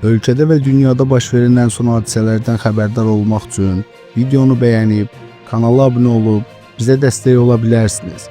Ölkədə və dünyada baş verən ən son hadisələrdən xəbərdar olmaq üçün videonu bəyənib, kanala abunə olub bizə dəstək ola bilərsiniz.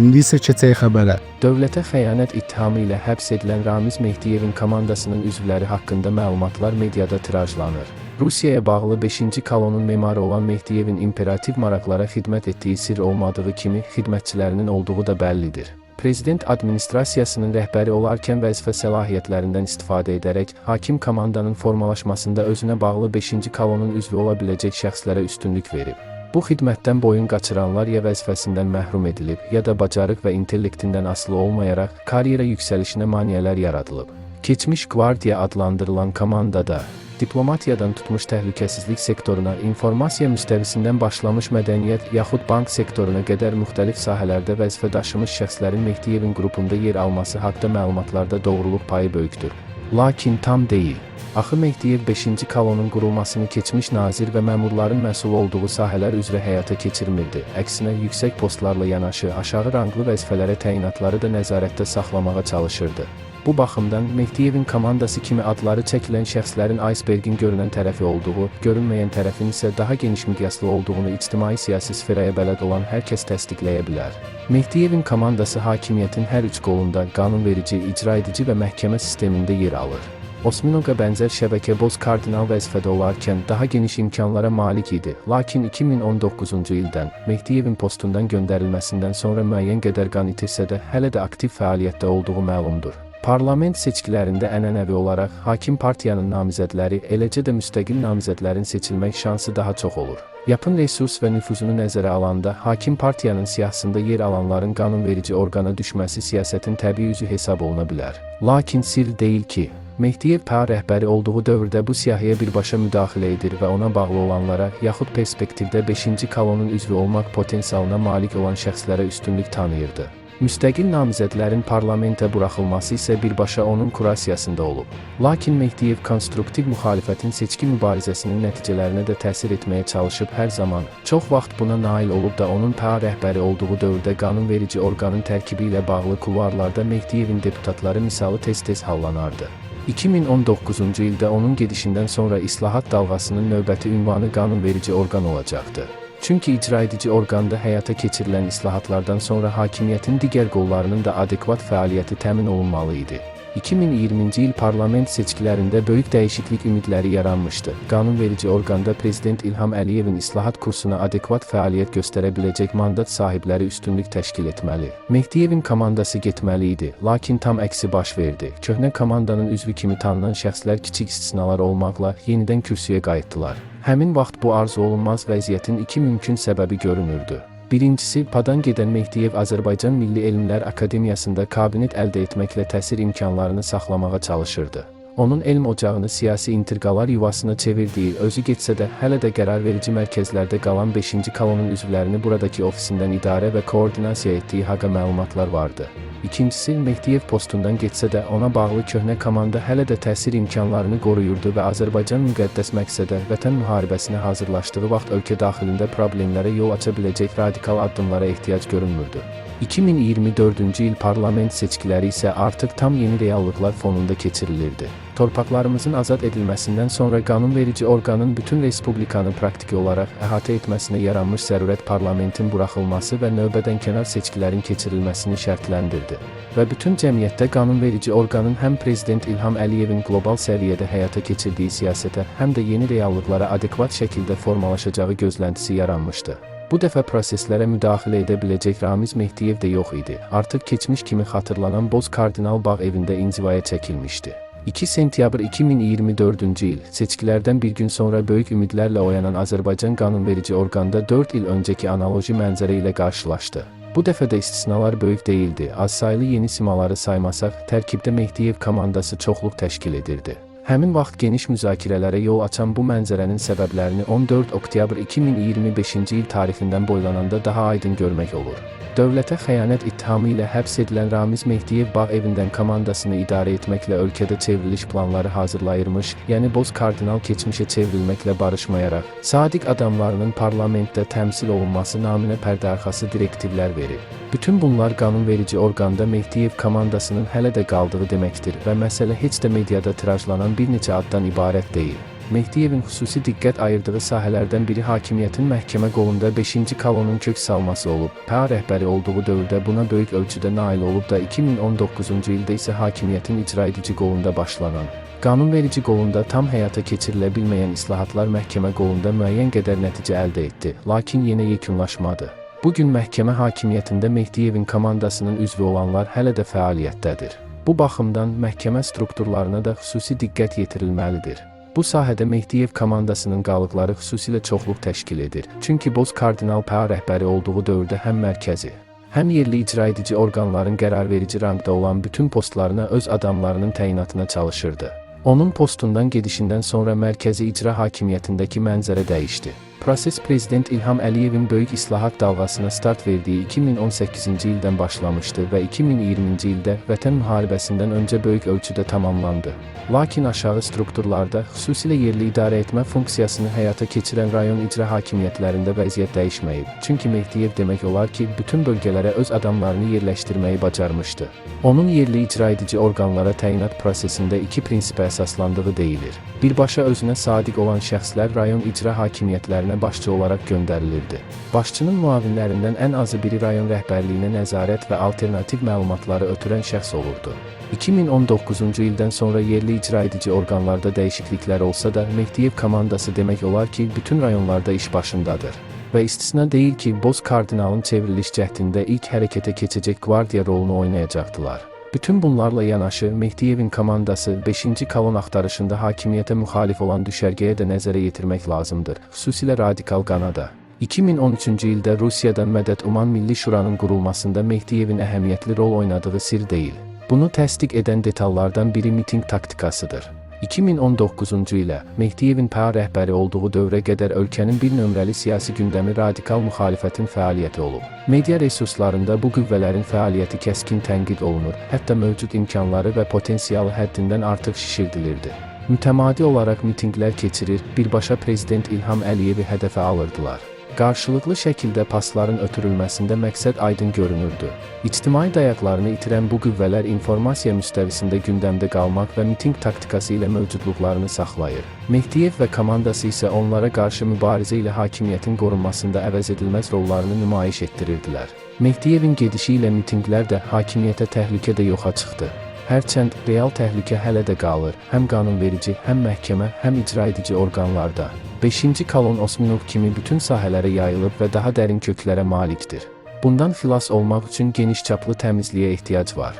İndi isə keçək xəbərə. Dövlətə xəyanət ittihamı ilə həbs edilən Ramiz Mehdiyevin komandasının üzvləri haqqında məlumatlar mediada tirajlanır. Rusiyaya bağlı 5-ci kolonun memarı olan Mehdiyevin imperativ maraqlara xidmət etdiyi sirr olmadığı kimi xidmətçilərinin olduğu da bəllidir. Prezident administrasiyasının rəhbəri olarkən vəzifə səlahiyyətlərindən istifadə edərək hakim komandanın formalaşmasında özünə bağlı 5-ci kolonun üzvü ola biləcək şəxslərə üstünlük verib. Bu xidmətdən boyun qaçıranlar ya vəzifəsindən məhrum edilib, ya da bacarıq və intellektindən asılı olmayaraq karyera yüksəlişinə maneələr yaradılıb. Keçmiş qvardiya adlandırılan komandada diplomatiyadan tutmuş təhlükəsizlik sektoruna, informasiya müstəvisindən başlamış mədəniyyət yaxud bank sektoruna qədər müxtəlif sahələrdə vəzifə daşımış şəxslərin Mehdiyevin qrupunda yer alması haqda məlumatlarda doğruluq payı böyükdür. Lakin tam deyil. Axı Mehdiyev 5-ci kolonun qurulmasını keçmiş nazir və məmurların məsul olduğu sahələr üzrə həyata keçirmirdi. Əksinə, yüksək postlarla yanaşı aşağı ranqlı vəzifələrə təyinatları da nəzarətdə saxlamağa çalışırdı. Bu baxımdan Mehdiyevin komandası kimi adları çəkilən şəxslərin aysberqin görünən tərəfi olduğu, görünməyən tərəfin isə daha geniş miqyaslı olduğunu ictimai-siyasi sferaya bələd olan hər kəs təsdiqləyə bilər. Mehdiyevin komandası hakimiyyətin hər üç qolunda qanunverici, icraedici və məhkəmə sistemində yer alır. Osminoqa bənzər şəbəkə boz kardinal vəzifədə olarkən daha geniş imkanlara malik idi. Lakin 2019-cu ildən Mehdiyevin postundan göndərilməsindən sonra müəyyən qədər qan itirsə də hələ də aktiv fəaliyyətdə olduğu məlumdur. Parlament seçkilərində ənənəvi olaraq hakim partiyanın namizədləri, eləcə də müstəqil namizədlərin seçilmək şansı daha çox olur. Yapın resurs və nüfuzunu nəzərə alanda hakim partiyanın siyahısında yer alanların qanunverici orqana düşməsi siyasətin təbii üzü hesab oluna bilər. Lakin sirr deyil ki, Mehdiyev PA rəhbəri olduğu dövrdə bu siyahıya birbaşa müdaxilə edir və ona bağlı olanlara, yaxud perspektivdə 5-ci kolonun üzvü olmaq potensialına malik olan şəxslərə üstünlük tanıyırdı. Müstəqil namizədlərin parlamentə buraxılması isə birbaşa onun kurasiyasında olub. Lakin Mehdiyev konstruktiv müxalifətin seçki mübarizəsinin nəticələrinə də təsir etməyə çalışıb hər zaman. Çox vaxt buna nail olub da onun PA rəhbəri olduğu dövrdə qanunverici orqanın tərkibi ilə bağlı kuluarlarda Mehdiyevin deputatları misalı tez-tez hallanardı. 2019-cu ildə onun gedişindən sonra islahat dalğasının növbəti ünvanı qanunverici orqan olacaqdı. Çünki icraedici orqanda həyata keçirilən islahatlardan sonra hakimiyyətin digər qollarının da adekvat fəaliyyəti təmin olunmalı idi. 2020-ci il parlament seçkilərində böyük dəyişiklik ümidləri yaranmışdı. Qanunverici orqanda Prezident İlham Əliyevin islahat kursuna adekvat fəaliyyət göstərə biləcək mandat sahibləri üstünlük təşkil etməli. Mehdiyevin komandası getməli idi, lakin tam əksi baş verdi. Köhnə komandanın üzvü kimi tanınan şəxslər kiçik istisnalar olmaqla yenidən kürsüyə qayıtdılar. Həmin vaxt bu arzuolunmaz vəziyyətin iki mümkün səbəbi görünürdü. Birincisi, PA-dan gedən Mehdiyev Azərbaycan Milli Elmlər Akademiyasında kabinet əldə etməklə təsir imkanlarını saxlamağa çalışırdı. Onun elm ocağını siyasi intriqalar yuvasına çevirdiyi, özü getsə də hələ də qərarverici mərkəzlərdə qalan 5-ci kolonun üzvlərini buradakı ofisindən idarə və koordinasiya etdiyi haqda məlumatlar vardı. İkincisi, Mehdiyev postundan getsə də ona bağlı köhnə komanda hələ də təsir imkanlarını qoruyurdu və Azərbaycan müqəddəs məqsədə, vətən müharibəsinə hazırlaşdığı vaxt ölkə daxilində problemlərə yol aça biləcək radikal addımlara ehtiyac görünmürdü. 2024-cü il parlament seçkiləri isə artıq tam yeni reallıqlar fonunda keçirilirdi. Torpaqlarımızın azad edilməsindən sonra qanunverici orqanın bütün respublikanı praktiki olaraq əhatə etməsinə yaranmış zərurət parlamentin buraxılması və növbədənkənar seçkilərin keçirilməsini şərtləndirdi. Və bütün cəmiyyətdə qanunverici orqanın həm Prezident İlham Əliyevin qlobal səviyyədə həyata keçirdiyi siyasətə, həm də yeni reallıqlara adekvat şəkildə formalaşacağı gözləntisi yaranmışdı. Bu dəfə proseslərə müdaxilə edə biləcək Ramiz Mehdiyev də yox idi. Artıq keçmiş kimi xatırlanan Boz Kardinal bağ evində inzivaya çəkilmişdi. 2 sentyabr 2024-cü il seçkilərdən bir gün sonra böyük ümidlərlə oyanan Azərbaycan qanunverici orqanda 4 il öncəki analoji mənzərə ilə qarşılaşdı. Bu dəfə də istisnalar böyük deyildi. Azsaylı yeni simaları saymasaq, tərkibdə Mehdiyev komandası çoxluq təşkil edirdi. Həmin vaxt geniş müzakirələrə yol açan bu mənzərənin səbəblərini 14 oktyabr 2025-ci il tarixindən boylananda daha aydın görmək olur. Dövlətə xəyanət ittihamı ilə həbs edilən Ramiz Mehdiyev bağ evindən komandasını idarə etməklə ölkədə çevriliş planları hazırlayırmış, yəni boz kardinal keçmişə çevrilməklə barışmayaraq, sadiq adamlarının parlamentdə təmsil olunması naminə pərdəarxası direktivlər verib. Bütün bunlar qanunverici orqanda Mehdiyev komandasının hələ də qaldığı deməkdir və məsələ heç də mediada tirajlanan alınan bir neçə addan ibarət deyil. Mehdiyevin xüsusi diqqət ayırdığı sahələrdən biri hakimiyyətin məhkəmə qolunda 5-ci kolonun kök salması olub. PA rəhbəri olduğu dövrdə buna böyük ölçüdə nail olub da 2019-cu ildə isə hakimiyyətin icraedici qolunda başlanan, qanunverici qolunda tam həyata keçirilə bilməyən islahatlar məhkəmə qolunda müəyyən qədər nəticə əldə etdi, lakin yenə yekunlaşmadı. Bu gün məhkəmə hakimiyyətində Mehdiyevin komandasının üzvü olanlar hələ də fəaliyyətdədir. Bu baxımdan məhkəmə strukturlarına da xüsusi diqqət yetirilməlidir. Bu sahədə Mehdiyev komandasının qalıqları xüsusilə çoxluq təşkil edir. Çünki Boz Kardinal PA rəhbəri olduğu dövrdə həm mərkəzi, həm yerli icraedici orqanların qərarverici rangda olan bütün postlarına öz adamlarının təyinatına çalışırdı. Onun postundan gedişindən sonra mərkəzi icra hakimiyyətindəki mənzərə dəyişdi. Proses Prezident İlham Əliyevin böyük islahat dalğasına start verdiyi 2018-ci ildən başlamışdı və 2020-ci ildə Vətən müharibəsindən öncə böyük ölçüdə tamamlandı. Lakin aşağı strukturlarda, xüsusilə yerli idarə etmə funksiyasını həyata keçirən rayon icra hakimiyyətlərində vəziyyət dəyişməyib. Çünki Mehdiyev demək olar ki, bütün bölgələrə öz adamlarını yerləşdirməyi bacarmışdı. Onun yerli icraedici orqanlara təyinat prosesində iki prinsipə əsaslandığı deyilir. Birbaşa özünə sadiq olan şəxslər rayon icra hakimiyyətlərinə başçı olaraq göndərilirdi. Başçının müavinlərindən ən azı biri rayon rəhbərliyinə nəzarət və alternativ məlumatları ötürən şəxs olurdu. 2019-cu ildən sonra yerli icraedici orqanlarda dəyişikliklər olsa da, Mehdiyev komandası demək olar ki, bütün rayonlarda iş başındadır. Və istisna deyil ki, Boz Kardinalın çevriliş cəhdində ilk hərəkətə keçəcək qvardiya rolunu oynayacaqdılar. Bütün bunlarla yanaşı Mehdiyevin komandası 5-ci kolon axtarışında hakimiyyətə müxalif olan düşərgəyə də nəzərə yetirmək lazımdır, xüsusilə radikal qanada. 2013-cü ildə Rusiyadan mədəd uman Milli Şuranın qurulmasında Mehdiyevin əhəmiyyətli rol oynadığı sir deyil. Bunu təsdiq edən detallardan biri mitinq taktikasıdır. 2019-cu ilə Mehdiyevin PA rəhbəri olduğu dövrə qədər ölkənin bir nömrəli siyasi gündəmi radikal müxalifətin fəaliyyəti olub. Media resurslarında bu qüvvələrin fəaliyyəti kəskin tənqid olunur, hətta mövcud imkanları və potensialı həddindən artıq şişirdilirdi. Mütəmadi olaraq mitinqlər keçirir, birbaşa Prezident İlham Əliyevi hədəfə alırdılar. Qarşılıqlı şəkildə pasların ötürülməsində məqsəd aydın görünürdü. İctimai dayaqlarını itirən bu qüvvələr informasiya müstəvisində gündəmdə qalmaq və mitinq taktikası ilə mövcudluqlarını saxlayır. Mehdiyev və komandası isə onlara qarşı mübarizə ilə hakimiyyətin qorunmasında əvəzedilməz rollarını nümayiş etdirirdilər. Mehdiyevin gedişi ilə mitinqlər də, hakimiyyətə təhlükə də yoxa çıxdı. Hərçənd real təhlükə hələ də qalır, həm qanunverici, həm məhkəmə, həm icraedici orqanlarda. 5-ci kolon Osmanov kimi bütün sahələrə yayılıb və daha dərin köklərə malikdir. Bundan xilas olmaq üçün geniş çaplı təmizliyə ehtiyac var.